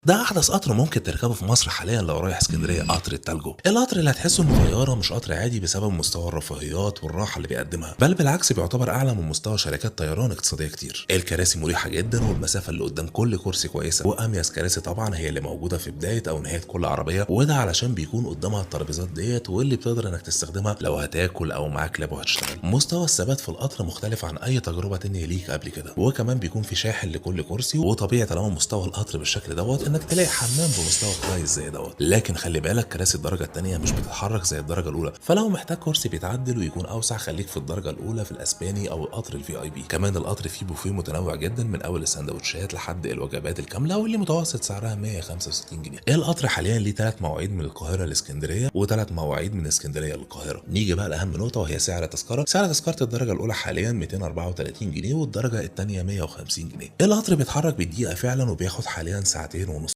ده احدث قطر ممكن تركبه في مصر حاليا لو رايح اسكندريه، قطر التالجو. القطر اللي هتحسه انه طيارة مش قطر عادي بسبب مستوى الرفاهيات والراحة اللي بيقدمها، بل بالعكس بيعتبر اعلى من مستوى شركات طيران اقتصادية كتير. الكراسي مريحه جدا والمسافة اللي قدام كل كرسي كويسه، واميز كراسي طبعا هي اللي موجودة في بداية او نهاية كل عربية، وده علشان بيكون قدامها الترابيزات ديت واللي بتقدر انك تستخدمها لو هتاكل او معاك لاب وهتشتغل. مستوى الثبات في القطر مختلف عن اي تجربه تانية ليك قبل كده، وكمان بيكون في شاحن لكل كرسي. وطبيعي طالما مستوى القطر بالشكل دوت انك تلاقي حمام بمستوى كويس زي دوت. لكن خلي بالك كراسي الدرجة الثانية مش بتتحرك زي الدرجة الاولى، فلو محتاج كرسي بيتعدل ويكون اوسع خليك في الدرجة الاولى في الاسباني او القطر ال VIP. كمان القطر فيه بوفيه متنوع جدا من اول السندوتشات لحد الوجبات الكاملة واللي متوسط سعرها 165 جنيه. القطر حاليا ليه 3 مواعيد من القاهرة لاسكندريه وثلاث مواعيد من اسكندرية للقاهره. نيجي بقى لاهم نقطة وهي سعر التذكرة. سعر تذكره الدرجة الاولى حاليا 234 جنيه والدرجة الثانية 150 جنيه. القطر بيتحرك بالدقيقة فعلا وبياخد حاليا ساعتين ونص.